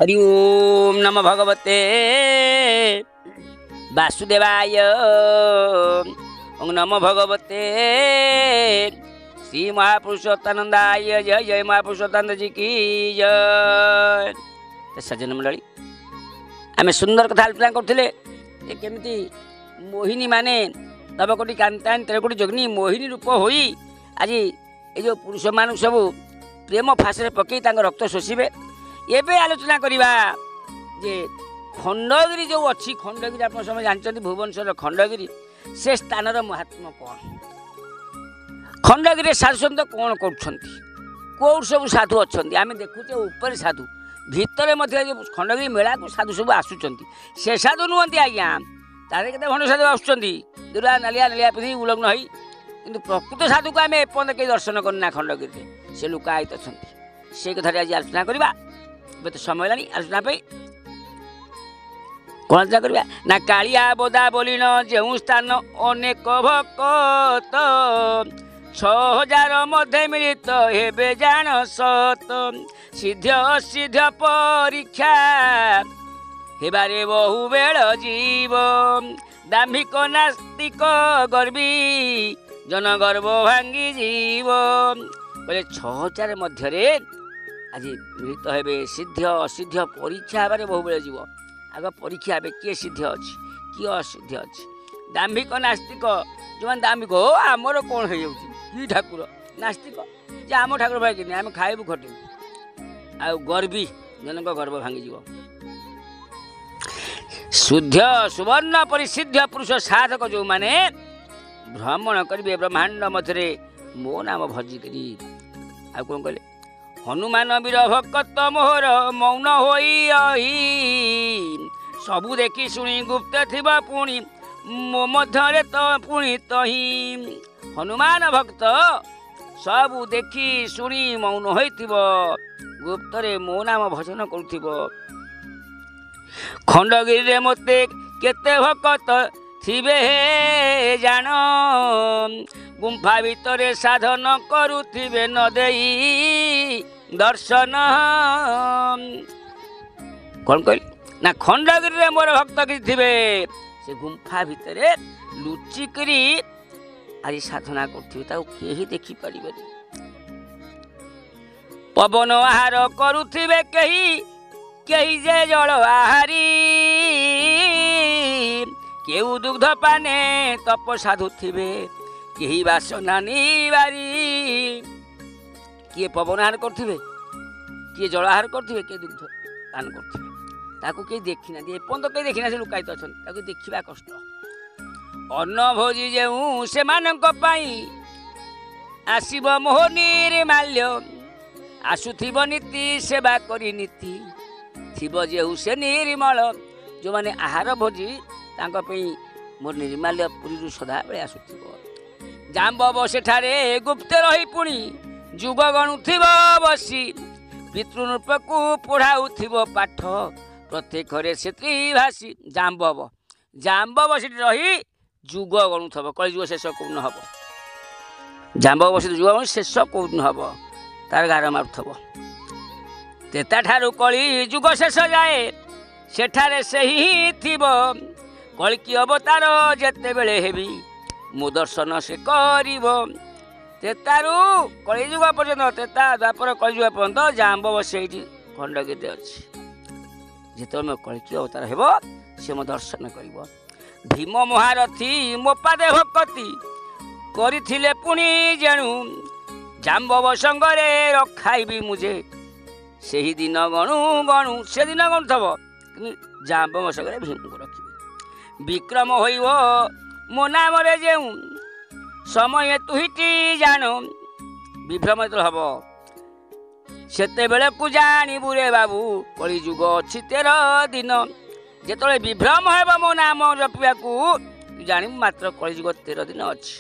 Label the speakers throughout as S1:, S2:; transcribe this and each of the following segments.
S1: ହରି ଓମ୍ ନମ ଭଗବତେ ବାସୁଦେବାୟ। ଓଁ ନମ ଭଗବତେ ଶ୍ରୀ ମହାପୁରୁଷୋତ୍ତାନନ୍ଦାୟ। ଜୟ ଜୟ ମହାପୁରୁଷୋତ୍ତାନନ୍ଦ ଜି କି ଜୟ। ସଜ୍ଜନ ମଣ୍ଡଳୀ, ଆମେ ସୁନ୍ଦର କଥା ଆଲୋଚନା କରୁଥିଲେ ଯେ କେମିତି ମୋହିନୀ ମାନେ ନବକୋଟି କାନ୍ତାନ 13 କୋଟି ଯୋଗିନୀ ମୋହିନୀ ରୂପ ହୋଇ ଆଜି ଏ ଯେଉଁ ପୁରୁଷମାନଙ୍କୁ ସବୁ ପ୍ରେମ ଫାଶରେ ପକାଇ ତାଙ୍କ ରକ୍ତ ଶୋଷିବେ। ଏବେ ଆଲୋଚନା କରିବା ଯେ ଖଣ୍ଡଗିରି ଯେଉଁ ଅଛି, ଖଣ୍ଡଗିରି ଆପଣ ସମସ୍ତେ ଜାଣିଛନ୍ତି, ଭୁବନେଶ୍ୱରର ଖଣ୍ଡଗିରି, ସେ ସ୍ଥାନର ମହାତ୍ମ୍ୟ କ'ଣ, ଖଣ୍ଡଗିରିରେ ସାଧୁସନ୍ଥ କ'ଣ କରୁଛନ୍ତି, କେଉଁଠି ସବୁ ସାଧୁ ଅଛନ୍ତି। ଆମେ ଦେଖୁଛେ ଉପରେ ସାଧୁ, ଭିତରେ ମଧ୍ୟ ଯେଉଁ ଖଣ୍ଡଗିରି ମେଳାକୁ ସାଧୁ ସବୁ ଆସୁଛନ୍ତି, ସେ ସାଧୁ ନୁହନ୍ତି ଆଜ୍ଞା। ତାରେ କେତେ ଭଣ୍ଡ ସାଧୁ ଆସୁଛନ୍ତି, ଦୁରା ନାଲିଆ ନାଲିଆ ପିନ୍ଧି ଉଲଗ୍ନ ହୋଇ, କିନ୍ତୁ ପ୍ରକୃତ ସାଧୁକୁ ଆମେ ଏପର୍ଯ୍ୟନ୍ତ କେହି ଦର୍ଶନ କରୁନା ଖଣ୍ଡଗିରିରେ, ସେ ଲୁକାୟିତ ଅଛନ୍ତି। ସେ କଥାଟି ଆଜି ଆଲୋଚନା କରିବା। ଏବେ ତ ସମୟ ହେଲାଣି ଆଲୋଚନା ପାଇଁ। କ'ଣ ଆଲୋଚନା କରିବା ନା, କାଳିଆ ବୋଦା ବୋଲିଣ ଯେଉଁ ସ୍ଥାନ ଅନେକ ଭକତ, 6000 ମଧ୍ୟେ ମିଳିତ ହେବେ ଜାଣ ସତ। ସିଦ୍ଧ ଅସିଦ୍ଧ ପରୀକ୍ଷା ହେବାରେ ବହୁ ବେଳ ଯିବ, ଦାମ୍ଭିକ ନାସ୍ତିକ ଗର୍ବୀ ଜନଗର୍ବ ଭାଙ୍ଗି ଯିବ। ବୋଲେ 6000 ମଧ୍ୟରେ ଆଜି ମିଳିତ ହେବେ, ସିଦ୍ଧ ଅସିଦ୍ଧ ପରୀକ୍ଷା ହେବାରେ ବହୁ ବେଳ ଯିବ। ଆଗ ପରୀକ୍ଷା ହେବେ କିଏ ସିଦ୍ଧ ଅଛି କିଏ ଅସିଦ୍ଧ ଅଛି। ଦାମ୍ଭିକ ନାସ୍ତିକ, ଯେଉଁମାନେ ଦାମ୍ଭିକ, ଓ ଆମର କ'ଣ ହେଇଯାଉଛି କି ଠାକୁର, ନାସ୍ତିକ ଯେ ଆମ ଠାକୁର ଭାଇ କିନି ଆମେ ଖାଇବୁ ଖଟିବୁ। ଆଉ ଗର୍ବୀ ଜନଙ୍କ ଗର୍ବ ଭାଙ୍ଗିଯିବ। ଶୁଦ୍ଧ ସୁବର୍ଣ୍ଣ ପରିସିଦ୍ଧ ପୁରୁଷ ସାଧକ ଯେଉଁମାନେ ଭ୍ରମଣ କରିବେ ବ୍ରହ୍ମାଣ୍ଡ ମଧ୍ୟରେ ମୋ ନାମ ଭଜିକରି। ଆଉ କ'ଣ କହିଲେ, ହନୁମାନ ବୀର ଭକତ ମୋହର ମୌନ ହୋଇ ରହି, ସବୁ ଦେଖି ଶୁଣି ଗୁପ୍ତ ଥିବ ପୁଣି ମୋ ମଧ୍ୟରେ ତ ପୁଣି ତହିଁ। ହନୁମାନ ଭକ୍ତ ସବୁ ଦେଖି ଶୁଣି ମୌନ ହୋଇଥିବ, ଗୁପ୍ତରେ ମୋ ନାମ ଭଜନ କରୁଥିବ। ଖଣ୍ଡଗିରିରେ ମୋତେ କେତେ ଭକତ ଥିବେ ହେ ଜାଣ, ଗୁମ୍ଫା ଭିତରେ ସାଧନ କରୁଥିବେ ନ ଦେଇ ଦର୍ଶନ। କ'ଣ କହିଲି ନା, ଖଣ୍ଡଗିରିରେ ମୋର ଭକ୍ତ କିଛି ଥିବେ, ସେ ଗୁମ୍ଫା ଭିତରେ ଲୁଚିକରି ଆଜି ସାଧନା କରୁଥିବେ, ତାକୁ କେହି ଦେଖିପାରିବେନି। ପବନ ଆହାର କରୁଥିବେ କେହି କେହି ଯେ ଜଳ ଆହାରୀ, କେଉଁ ଦୁଗ୍ଧ ପାନେ ତପ ସାଧୁଥିବେ କେହି ବାସନା ନିବାରୀ। କିଏ ପବନ ଆହାର କରୁଥିବେ, କିଏ ଜଳ ଆହାର କରୁଥିବେ, କିଏ ଦୁଗ୍ଧ ପାନ କରୁଥିବେ, ତାକୁ କେହି ଦେଖିନାହାନ୍ତି ଏପର୍ଯ୍ୟନ୍ତ, କେହି ଦେଖିନାହାନ୍ତି, ସେ ଲୁକାୟିତ ଅଛନ୍ତି, ତାକୁ ଦେଖିବା କଷ୍ଟ। ଅନ୍ନ ଭୋଜି ଯେଉଁ ସେମାନଙ୍କ ପାଇଁ ଆସିବ ମୋହ ନିର୍ମାଲ୍ୟ, ଆସୁଥିବ ନୀତି ସେବା କରି ନୀତି ଥିବ ଯେଉଁ ସେ ନିର୍ମଳ। ଯେଉଁମାନେ ଆହାର ଭୋଜି ତାଙ୍କ ପାଇଁ ମୋର ନିର୍ମାଲ୍ୟ ପୁରୀରୁ ସଦାବେଳେ ଆସୁଥିବ। ଜାମ୍ବବ ସେଠାରେ ଗୁପ୍ତ ରହି ପୁଣି ଯୁଗ ଗଣୁଥିବ ବସି, ପିତୃନୃପକୁ ପଢ଼ାଉଥିବ ପାଠ ପ୍ରତ୍ୟେକରେ ସେ ତ୍ରିଭାଷୀ। ଜାମ୍ବବ ଜାମ୍ବବ ସେଠି ରହି ଯୁଗ ଗଣୁଥିବ, କଳିଯୁଗ ଶେଷ କୋଉଦିନ ହବ। ଜାମ୍ବବ ସେଠି ଯୁଗ ଗଣୁ ଶେଷ କୋଉଦିନ ହବ ତାର ଗାର ମାରୁଥିବ। ତେତାଠାରୁ କଳି ଯୁଗ ଶେଷ ଯାଏ ସେଠାରେ ସେହି ଥିବ, କଳ୍କି ଅବତାର ଯେତେବେଳେ ହେବି ମୋ ଦର୍ଶନ ସେ କରିବ। ତେତାରୁ କଳିଯୁଗ ପର୍ଯ୍ୟନ୍ତ, ତେତା ଦ୍ୱାପର କଳିଯୁଗ ପର୍ଯ୍ୟନ୍ତ ଜାମ୍ବବ ସେଇଠି ଖଣ୍ଡଗିରିରେ ଅଛି। ଯେତେବେଳେ ମୋ କଳ୍କି ଅବତାର ହେବ ସେ ମୋ ଦର୍ଶନ କରିବ। ଭୀମ ମହାରଥୀ ମୋ ପାଦେ ଭକତି କରିଥିଲେ ପୁଣି ଯେଣୁ, ଜାମ୍ବବ ସଙ୍ଗରେ ରଖାଇବି ମୁଁ ଯେ ସେହି ଦିନ ଗଣୁ ଗଣୁ। ସେଦିନ ଗଣୁଥିବ କିନ୍ତୁ ଜାମ୍ବବ ସଙ୍ଗରେ ଭୀମକୁ ରଖିବି। ବିକ୍ରମ ହୋଇବ ମୋ ନାମରେ ଯେଉଁ ସମୟ ତୁହିଟି ଜାଣ, ବିଭ୍ରମ ଯେତେବେଳେ ହବ ସେତେବେଳକୁ ଜାଣିବୁ ରେ ବାବୁ କଳିଯୁଗ ଅଛି 13 ଦିନ। ଯେତେବେଳେ ବିଭ୍ରମ ହେବ ମୋ ନାମ ଜପିବାକୁ ଜାଣିବୁ ମାତ୍ର କଳିଯୁଗ 13 ଦିନ ଅଛି।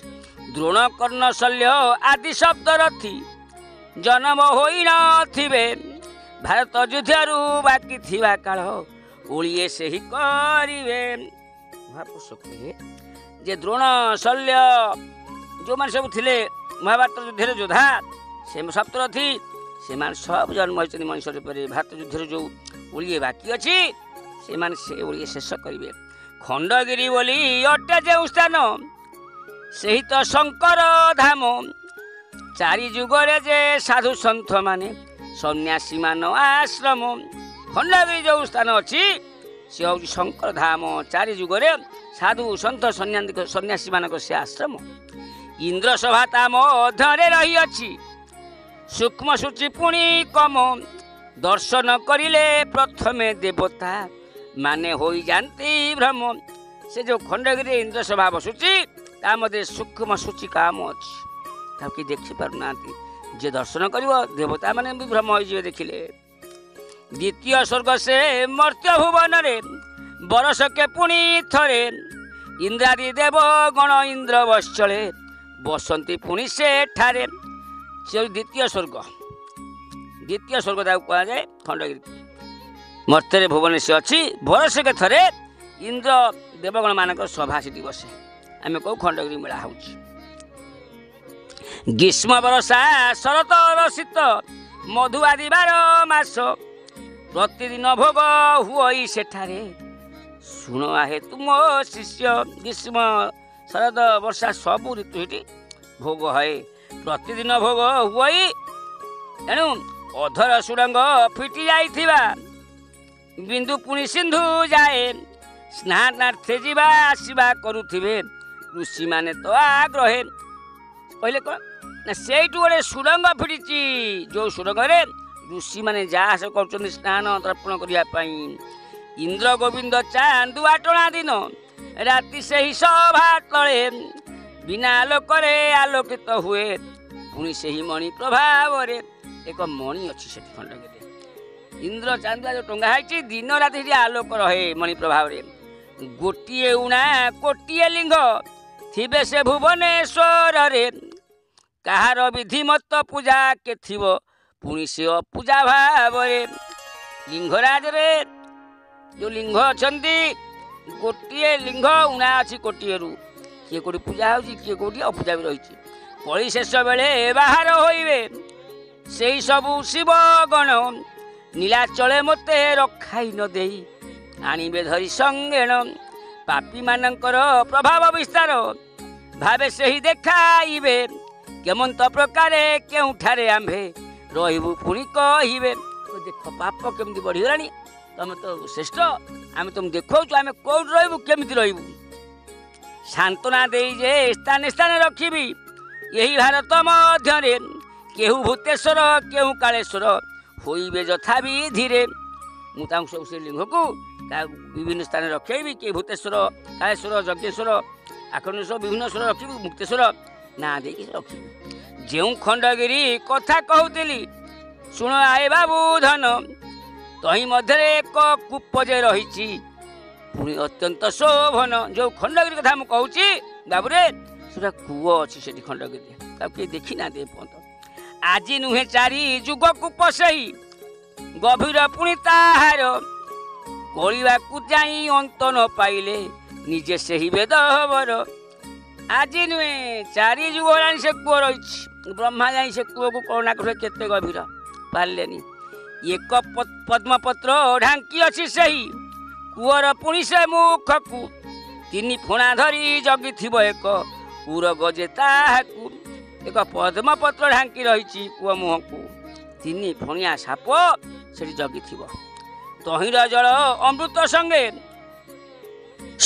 S1: ଦ୍ରୋଣ କର୍ଣ୍ଣ ଶଲ୍ୟ ଆଦି ସପ୍ତରଥୀ ଜନ୍ମ ହୋଇନଥିବେ, ଭାରତ ଯୁଦ୍ଧରୁ ବାକି ଥିବା କାଳ ଓଳିଏ ସେହି କରିବେ। ମହାପୁରୁଷ କହିଲେ ଯେ ଦ୍ରୋଣ ଶଲ୍ୟ ଯେଉଁମାନେ ସବୁ ଥିଲେ ମହାଭାରତ ଯୁଦ୍ଧରେ ଯୋଦ୍ଧା, ସେ ସପ୍ତରଥୀ ସେମାନେ ସବୁ ଜନ୍ମ ହୋଇଛନ୍ତି ମଣିଷ ରୂପରେ। ଭାରତ ଯୁଦ୍ଧରେ ଯେଉଁ ଓଳିଏ ବାକି ଅଛି, ସେମାନେ ସେ ଓଳିଏ ଶେଷ କରିବେ। ଖଣ୍ଡଗିରି ବୋଲି ଅଟେ ଯେଉଁ ସ୍ଥାନ, ସେହି ତ ଶଙ୍କର ଧାମ। ଚାରି ଯୁଗରେ ଯେ ସାଧୁ ସନ୍ଥମାନେ ସନ୍ନ୍ୟାସୀମାନ ଆଶ୍ରମ। ଖଣ୍ଡଗିରି ଯେଉଁ ସ୍ଥାନ ଅଛି, ସେ ହେଉଛି ଶଙ୍କର ଧାମ। ଚାରି ଯୁଗରେ ସାଧୁ ସନ୍ଥ ସନ୍ନ୍ୟାସୀମାନଙ୍କ ସେ ଆଶ୍ରମ। ଇନ୍ଦ୍ର ସଭା ତା ମଧ୍ୟରେ ରହିଅଛି, ସୂକ୍ଷ୍ମ ସୂଚି ପୁଣି କମ। ଦର୍ଶନ କରିଲେ ପ୍ରଥମେ ଦେବତା ମାନେ ହୋଇଯାନ୍ତି ଭ୍ରମ। ସେ ଯେଉଁ ଖଣ୍ଡଗିରି ଇନ୍ଦ୍ର ସଭା ବସୁଛି, ତା ମଧ୍ୟରେ ସୂକ୍ଷ୍ମ ସୂଚି କାମ ଅଛି, ତାକୁ କେହି ଦେଖିପାରୁନାହାନ୍ତି। ଯିଏ ଦର୍ଶନ କରିବ, ଦେବତା ମାନେ ବି ଭ୍ରମ ହୋଇଯିବେ ଦେଖିଲେ। ଦ୍ୱିତୀୟ ସ୍ୱର୍ଗ ସେ ମର୍ତ୍ତ୍ୟ ଭୁବନରେ ବରଷକେ ପୁଣି ଥରେ ଇନ୍ଦ୍ରାଦି ଦେବ ଗଣ ଇନ୍ଦ୍ର ବତ୍ସଳେ ବସନ୍ତି ପୁଣି ସେଠାରେ। ସେ ଦ୍ୱିତୀୟ ସ୍ୱର୍ଗ, ଦ୍ୱିତୀୟ ସ୍ୱର୍ଗ ତାକୁ କୁହାଯାଏ ଖଣ୍ଡଗିରି। ମର୍ତ୍ତ୍ୟରେ ଭୁବନେଶ୍ୱର ଅଛି, ବରଷକେ ଥରେ ଇନ୍ଦ୍ର ଦେବଗଣମାନଙ୍କର ସଭା ସେଠି ବସେ। ଆମେ କହୁ ଖଣ୍ଡଗିରି ମେଳା ହେଉଛି। ଗ୍ରୀଷ୍ମ ବର୍ଷା ଶରତ ଶୀତ ମଧୁ ଆଦି 12 ମାସ ପ୍ରତିଦିନ ଭୋଗ ହୁଅଇ ସେଠାରେ, ଶୁଣ ଆହେ ତୁମ ଶିଷ୍ୟ। ଗ୍ରୀଷ୍ମ ଶରଦ ବର୍ଷା ସବୁ ଋତୁ ସେଠି ଭୋଗ ହଏ, ପ୍ରତିଦିନ ଭୋଗ ହୁଅଇ। ଏଣୁ ଅଧର ସୁଡ଼ଙ୍ଗ ଫିଟି ଯାଇଥିବା ବିନ୍ଦୁ ପୁଣି ସିନ୍ଧୁ ଯାଏ। ସ୍ନାନାର୍ଥେ ଯିବା ଆସିବା କରୁଥିବେ ଋଷିମାନେ ତ ଆଗ୍ରହେ। କହିଲେ କ'ଣ ନା, ସେଇଠୁ ଗୋଟେ ସୁଡ଼ଙ୍ଗ ଫିଟିଛି, ଯେଉଁ ସୁଡ଼ଙ୍ଗରେ ଋଷିମାନେ ଯା ଆସ କରୁଛନ୍ତି ସ୍ନାନ ତର୍ପଣ କରିବା ପାଇଁ। ଇନ୍ଦ୍ର ଗୋବିନ୍ଦ ଚାନ୍ଦୁଆ ଟଣା ଦିନ ରାତି ସେହି ସଭା ତଳେ ବିନା ଆଲୋକରେ ଆଲୋକିତ ହୁଏ ପୁଣି ସେହି ମଣି ପ୍ରଭାବରେ। ଏକ ମଣି ଅଛି ସେଠି ଖଣ୍ଡଗିରିରେ, ଇନ୍ଦ୍ର ଚାନ୍ଦୁଆ ଯେଉଁ ଟଙ୍ଗା ହେଇଛି, ଦିନ ରାତି ସେଠି ଆଲୋକ ରହେ ମଣି ପ୍ରଭାବରେ। ଗୋଟିଏ ଉଣା କୋଟିଏ ଲିଙ୍ଗ ଥିବେ ସେ ଭୁବନେଶ୍ୱରରେ, କାହାର ବିଧିମତ ପୂଜା କେ ଥିବ ପୁଣି ସେ ଅପୂଜା ଭାବରେ। ଲିଙ୍ଗରାଜରେ ଯେଉଁ ଲିଙ୍ଗ ଅଛନ୍ତି, ଗୋଟିଏ ଲିଙ୍ଗ ଉଣା ଅଛି କୋଟିଏରୁ, କିଏ କେଉଁଠି ପୂଜା ହେଉଛି, କିଏ କେଉଁଠି ଅପୂଜା ବି ରହିଛି। କଳି ଶେଷ ବେଳେ ବାହାର ହୋଇବେ ସେଇ ସବୁ ଶିବଗଣ, ନୀଳାଚଳେ ମୋତେ ରଖାଇ ନ ଦେଇ ଆଣିବେ ଧରି ସଙ୍ଗେଣ। ପାପୀମାନଙ୍କର ପ୍ରଭାବ ବିସ୍ତାର ଭାବେ ସେହି ଦେଖାଇବେ, କେମନ୍ତ ପ୍ରକାରେ କେଉଁଠାରେ ଆମ୍ଭେ ରହିବୁ ପୁଣି କହିବେ। ଦେଖ ପାପ କେମିତି ବଢ଼ିଗଲାଣି, ତମେ ତ ଶ୍ରେଷ୍ଠ, ଆମେ ତୁମକୁ ଦେଖାଉଛୁ ଆମେ କେଉଁଠି ରହିବୁ, କେମିତି ରହିବୁ। ସାନ୍ତ୍ୱନା ଦେଇ ଯେ ସ୍ଥାନେ ସ୍ଥାନେ ରଖିବି ଏହି ଭାରତ ମଧ୍ୟରେ, କେଉଁ ଭୂତେଶ୍ୱର କେଉଁ କାଳେଶ୍ୱର ହୋଇବେ ଯଥାବିଧିରେ। ମୁଁ ତାଙ୍କୁ ସବୁ ସେ ଲିଙ୍ଗକୁ ବିଭିନ୍ନ ସ୍ଥାନରେ ରଖେଇବି, କିଏ ଭୂତେଶ୍ୱର, କାଳେଶ୍ୱର, ଯଜ୍ଞେଶ୍ୱର, ଆଖଣ୍ଡେଶ୍ୱର, ବିଭିନ୍ନ ସ୍ୱର ରଖିବି, ମୁକ୍ତେଶ୍ୱର ନାଁ ଦେଇକି ରଖିବି। ଯେଉଁ ଖଣ୍ଡଗିରି କଥା କହୁଥିଲି ଶୁଣ ଆଏ ବାବୁ ଧନ, ତହିଁ ମଧ୍ୟରେ ଏକ କୂପ ଯେ ରହିଛି ପୁଣି ଅତ୍ୟନ୍ତ ଶୋଭନ। ଯେଉଁ ଖଣ୍ଡଗିରି କଥା ମୁଁ କହୁଛି ବାବୁରେ, ସେଟା କୂଅ ଅଛି ସେଠି ଖଣ୍ଡଗିରିରେ, ତାକୁ କେହି ଦେଖିନାହାନ୍ତି ଏପର୍ଯ୍ୟନ୍ତ। ଆଜି ନୁହେଁ ଚାରି ଯୁଗ କୂପ ସେହି ଗଭୀର ପୁଣି ତାହାର, କଳିବାକୁ ଯାଇ ଅନ୍ତ ନ ପାଇଲେ ନିଜେ ସେହି ବେଦ ହବର। ଆଜି ନୁହେଁ ଚାରି ଯୁଗ ହେଲାଣି ସେ କୂଅ ରହିଛି, ବ୍ରହ୍ମା ଯାଇ ସେ କୂଅକୁ କଳନା କଲେ କେତେ ଗଭୀର ପାରିଲେନି। ଏକ ପଦ୍ମପତ୍ର ଢାଙ୍କି ଅଛି ସେହି କୂଅର ପୁଣି ସେ ମୁଖକୁ, ତିନି ଫଣା ଧରି ଜଗିଥିବ ଏକ ଉରଗ ଯେ ତାହାକୁ। ଏକ ପଦ୍ମପତ୍ର ଢାଙ୍କି ରହିଛି କୂଅ ମୁହଁକୁ, ତିନି ଫଣିଆ ସାପ ସେଠି ଜଗିଥିବ। ତହିଁର ଜଳ ଅମୃତ ସଙ୍ଗେ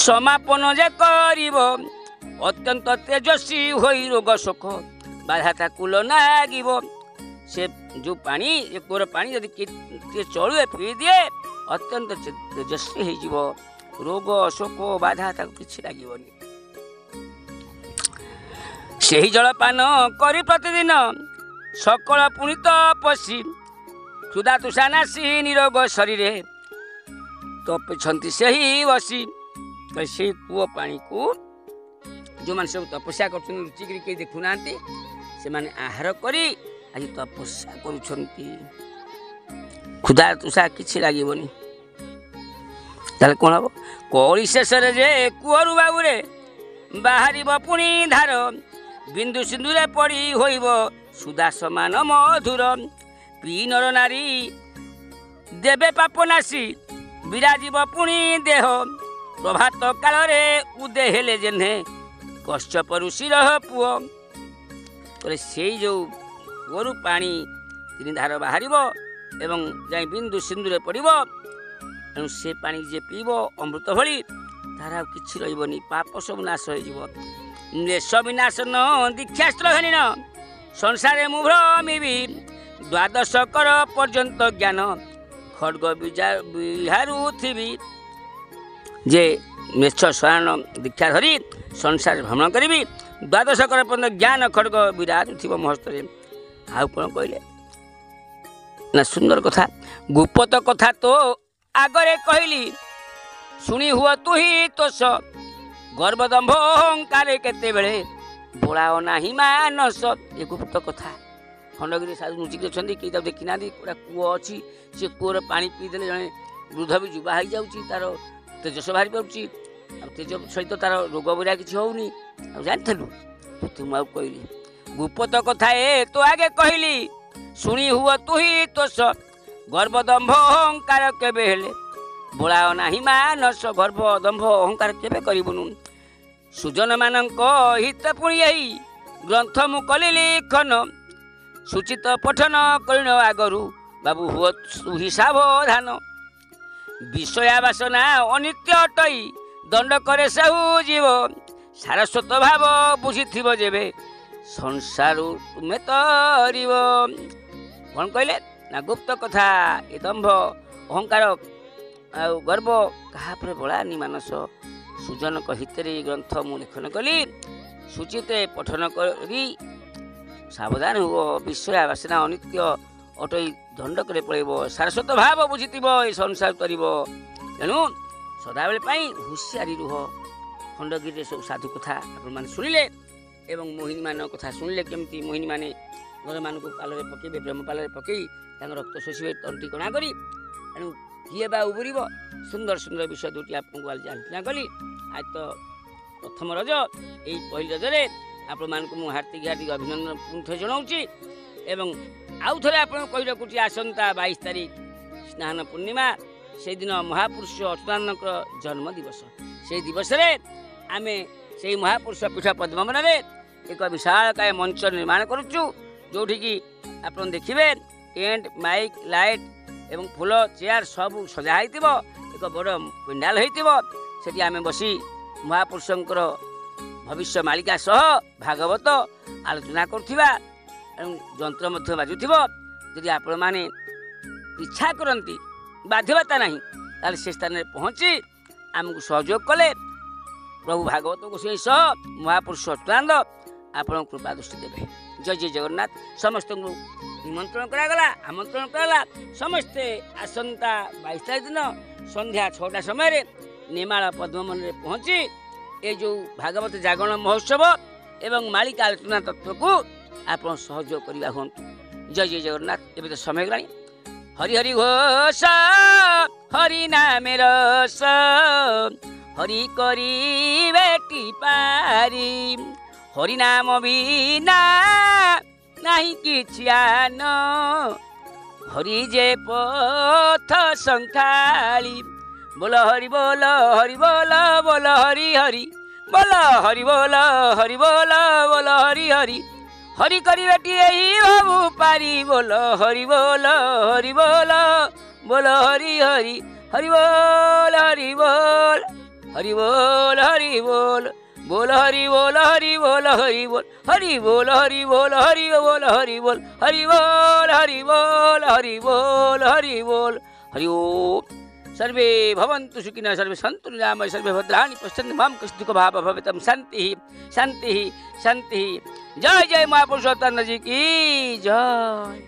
S1: ସମାପନ ଯେ କରିବ, ଅତ୍ୟନ୍ତ ତେଜସ୍ୱୀ ହୋଇ ରୋଗ ଶୋକ ବାଧା ତାକୁ ନାଗିବ। ସେ ଯେଉଁ ପାଣି, ଏ କୂଅର ପାଣି ଯଦି କିଏ ଚଳୁଏ ପିଇଦିଏ, ଅତ୍ୟନ୍ତ ତେଜସ୍ୱୀ ହେଇଯିବ, ରୋଗ ଶୋକ ବାଧା ତାକୁ କିଛି ଲାଗିବନି। ସେହି ଜଳପାନ କରି ପ୍ରତିଦିନ ସକଳ ପୁଣି ତପସ୍ୱୀ, କ୍ଷୁଧା ତୁଷା ନାଶି ନିରୋଗ ଶରୀରେ ତପିଛନ୍ତି ସେହି ବସି। ସେଇ କୂଅ ପାଣିକୁ ଯେଉଁମାନେ ସବୁ ତପସ୍ୟା କରୁଛନ୍ତି, ଲୁଚିକିରି କେହି ଦେଖୁନାହାନ୍ତି, ସେମାନେ ଆହାର କରି ଆଜି ତପସ୍ୟା କରୁଛନ୍ତି, କ୍ଷୁଧା ତୁଷା କିଛି ଲାଗିବନି। ତାହେଲେ କ'ଣ ହବ? କଳି ଶେଷରେ ଯେ କୂଅରୁ ବାବୁରେ ବାହାରିବ ପୁଣି ଧାର, ବିନ୍ଦୁ ସିନ୍ଦୁରେ ପଡ଼ି ହୋଇବ ସୁଦା ସମାନ ମଧୁର। ପି ନର ନାରୀ ଦେବେ ପାପ ନାଶି, ବିରାଜିବ ପୁଣି ଦେହ। ପ୍ରଭାତ କାଳରେ ଉଦେ ହେଲେ ଯେହ୍ନେ କଶ୍ୟପ ଋଷିର ପୁଅ। କହିଲେ ସେଇ ଯେଉଁ କୂଅରୁ ପାଣି 3 ଧାର ବାହାରିବ ଏବଂ ଯାଇ ବିନ୍ଦୁ ସିନ୍ଦୁରେ ପଡ଼ିବ, ତେଣୁ ସେ ପାଣି ଯିଏ ପିଇବ ଅମୃତ ଭଳି, ତାର ଆଉ କିଛି ରହିବନି, ପାପ ସବୁ ନାଶ ହେଇଯିବ। ଦେଶ ବିନାଶନ ଦୀକ୍ଷାସ୍ତ୍ର ଘେନିଣ ସଂସାରେ ମୁଁ ଭ୍ରମିବି, ଦ୍ୱାଦଶ କର ପର୍ଯ୍ୟନ୍ତ ଜ୍ଞାନ ଖଡ଼ଗ ବିହାରୁଥିବି। ଯେ ମେଷ ଶୟନ ଦୀକ୍ଷା ଧରି ସଂସାରରେ ଭ୍ରମଣ କରିବି, ଦ୍ୱାଦଶ କର ପର୍ଯ୍ୟନ୍ତ ଜ୍ଞାନ ଖଡ଼ଗ ବିରାଜୁଥିବ ମୋ ହସ୍ତରେ। ଆଉ କ'ଣ କହିଲେ ନା ସୁନ୍ଦର କଥା, ଗୁପତ କଥା ତୋ ଆଗରେ କହିଲି, ଶୁଣି ହୁଅ ତୁହି ତୋଷ। ଗର୍ବ ଦମ୍ଭ ଅହଙ୍କାରେ କେତେବେଳେ ବୋଳାଅ ନାହିଁ ମାନସ। ଏ ଗୁପ୍ତ କଥା ଖଣ୍ଡଗିରି ସାଧୁ ଲୁଚିକି ଅଛନ୍ତି, କେହି ତାକୁ ଦେଖିନାହାନ୍ତି। ଗୋଟେ କୂଅ ଅଛି, ସେ କୂଅର ପାଣି ପିଇଦେଲେ ଜଣେ ବୃଦ୍ଧ ବି ଯୁବା ହେଇଯାଉଛି, ତାର ତେଜସ ବାହାରି ପାରୁଛି, ଆଉ ତେଜ ସହିତ ତାର ରୋଗ ବୈରାଗ କିଛି ହେଉନି। ଆଉ ଜାଣିଥିଲୁ ତୋତେ ମୁଁ ଆଉ କହିଲି, ଗୁପତ କଥା ଏ ତୋ ଆଗେ କହିଲି, ଶୁଣି ହୁଅ ତୁହି ତୋଷ। ଗର୍ବ ଦମ୍ଭ ଅହଙ୍କାର କେବେ ହେଲେ ବୋଳାଅ ନାହିଁ ମାନସ। ଗର୍ବ ଦମ୍ଭ ଅହଙ୍କାର କେବେ କରିବୁନୁ। ସୁଜନମାନଙ୍କ ହିତ ପୁଣି ଏହି ଗ୍ରନ୍ଥ ମୁଁ କଲି ଲିଖନ, ସୂଚିତ ପଠନ କରିଣ ଆଗରୁ ବାବୁ ହୁଅ ତୁହି ସାବଧାନ। ବିଷୟା ବାସନା ଅନିତ୍ୟ ଅଟଇ ଦଣ୍ଡ କରେ ସେହୁ ଜୀବ, ସାରସ୍ୱତ ଭାବ ବୁଝିଥିବ ଯେବେ ସଂସାରୁ ତୁମେ ତରିବ। କ'ଣ କହିଲେ ନା ଗୁପ୍ତ କଥା ଏ ଦମ୍ଭ ଅହଙ୍କାର ଆଉ ଗର୍ବ କାହା ଉପରେ ବଳାନି ମାନସ। ସୁଜନଙ୍କ ହିତରେ ଏ ଗ୍ରନ୍ଥ ମୁଁ ଲେଖନ କଲି, ସୂଚିତ ପଠନ କରି ସାବଧାନ ହୁଅ। ବିଷୟା ବାସନା ଅନିତ୍ୟ ଅଟଇ ଦଣ୍ଡକରେ ପଳେଇବ, ସାରସ୍ୱତ ଭାବ ବୁଝିଥିବ ଏ ସଂସାର ତରିବ। ତେଣୁ ସଦାବେଳେ ପାଇଁ ହୁସିଆରି ରୁହ। ଖଣ୍ଡଗିରିରେ ସବୁ ସାଧୁ କଥା ଆପଣମାନେ ଶୁଣିଲେ ଏବଂ ମୋହିନୀମାନଙ୍କ କଥା ଶୁଣିଲେ, କେମିତି ମୋହିନୀମାନେ ଘରମାନଙ୍କୁ ପାଲରେ ପକେଇବେ, ପ୍ରେମ ପାଲରେ ପକେଇ ତାଙ୍କ ରକ୍ତ ଶୋଷିବେ ତଣ୍ଟି କଣା କରି। ତେଣୁ କିଏ ବା ଉବୁରିବ। ସୁନ୍ଦର ସୁନ୍ଦର ବିଷୟ ଦୁଇଟି ଆପଣଙ୍କୁ ଆଜି ଆଲୋଚନା କଲି। ଆଜି ତ ପ୍ରଥମ ରଜ, ଏଇ ପହିଲି ରଜରେ ଆପଣମାନଙ୍କୁ ମୁଁ ହାର୍ଦ୍ଦିକ ହାର୍ଦ୍ଦିକ ଅଭିନନ୍ଦନ ପୁଣି ଥରେ ଜଣାଉଛି। ଏବଂ ଆଉ ଥରେ ଆପଣଙ୍କୁ କହି ରଖୁଛି, ଆସନ୍ତା 22 ତାରିଖ ସ୍ନାନ ପୂର୍ଣ୍ଣିମା, ସେଇଦିନ ମହାପୁରୁଷ ଅଚ୍ୟୁତାନନ୍ଦଙ୍କର ଜନ୍ମ ଦିବସ। ସେଇ ଦିବସରେ ଆମେ ସେଇ ମହାପୁରୁଷ ପୀଠ ପଦ୍ମବନରେ ଏକ ବିଶାଳକାୟ ମଞ୍ଚ ନିର୍ମାଣ କରୁଛୁ, ଯେଉଁଠିକି ଆପଣ ଦେଖିବେ ଟେଣ୍ଟ, ମାଇକ୍, ଲାଇଟ୍ ଏବଂ ଫୁଲ, ଚେୟାର ସବୁ ସଜା ହେଇଥିବ, ଏକ ବଡ଼ ପେଣ୍ଡାଲ ହେଇଥିବ। ସେଠି ଆମେ ବସି ମହାପୁରୁଷଙ୍କର ଭବିଷ୍ୟ ମାଳିକା ସହ ଭାଗବତ ଆଲୋଚନା କରୁଥିବା ଏବଂ ଯନ୍ତ୍ର ମଧ୍ୟ ବାଜୁଥିବ। ଯଦି ଆପଣମାନେ ଇଚ୍ଛା କରନ୍ତି, ବାଧ୍ୟତା ନାହିଁ, ତାହେଲେ ସେ ସ୍ଥାନରେ ପହଞ୍ଚି ଆମକୁ ସହଯୋଗ କଲେ ପ୍ରଭୁ ଭାଗବତ ଗୋସ୍ୱାମୀ ସହ ମହାପୁରୁଷ ଅଚ୍ୟୁତାନନ୍ଦ ଆପଣଙ୍କୁ କୃପା ଦୃଷ୍ଟି ଦେବେ। ଜୟ ଜୟ ଜଗନ୍ନାଥ। ସମସ୍ତଙ୍କୁ ନିମନ୍ତ୍ରଣ କରାଗଲା, ଆମନ୍ତ୍ରଣ କରାଗଲା। ସମସ୍ତେ ଆସନ୍ତା 22 ତାରିଖ ଦିନ ସନ୍ଧ୍ୟା 6ଟା ସମୟରେ ନେମାଳ ପଦ୍ମବନରେ ପହଞ୍ଚି ଏ ଯେଉଁ ଭାଗବତ ଜାଗରଣ ମହୋତ୍ସବ ଏବଂ ମାଳିକା ଆଲୋଚନା ତତ୍ତ୍ୱକୁ ଆପଣ ସହଯୋଗ କରିବା ହୁଅନ୍ତୁ। ଜୟ ଜୟ ଜଗନ୍ନାଥ। ଏବେ ତ ସମୟ ହେଇଗଲାଣି। ହରି ହରି ଘୋଷ ହରି ନାମେ ରସ, ହରି କରିବେ ପାରି, ହରିନାମ ବିନା ନାହିଁ କିଛି ଆନ, ହରି ଯେ ପଥ ସଂଖାଳି। ବୋଲ ହରି ବୋଲ ହରି ବୋଲ ବୋଲ ହରି ହରି ବୋଲ ହରି ବୋଲ ହରି ବୋଲ ବୋଲ ହରି ହରି, ହରି କରିବେଟି ଏହି ବାବୁ ପାରି। ବୋଲ ହରି ବୋଲ ହରି ବୋଲ ବୋଲ ହରି ହରି, ହରି ବୋଲ ହରି ବୋଲ ହରି ବୋଲ ହରି ବୋଲ ବୋଲ ହରି ବୋଲ ହରି ବୋଲ ହରି ବୋଲ ହରି ବୋଲ ହରି ବୋଲ ହରି ବୋଲ ହରି ବୋଲ ହରି ବୋଲ ହରି ବୋଲ ହରି ବୋଲ ହରି ବୋଲ ହରି ଓମ୍। सर्वे भवन्तु सुखिनः, सर्वे सन्तु निरामय, सर्वे भद्राणि पश्यन्तु, मां कष्टुक भाव भवेतम। शांति शांति शांति। जय जय महापुरुषोत्तम जी की जय।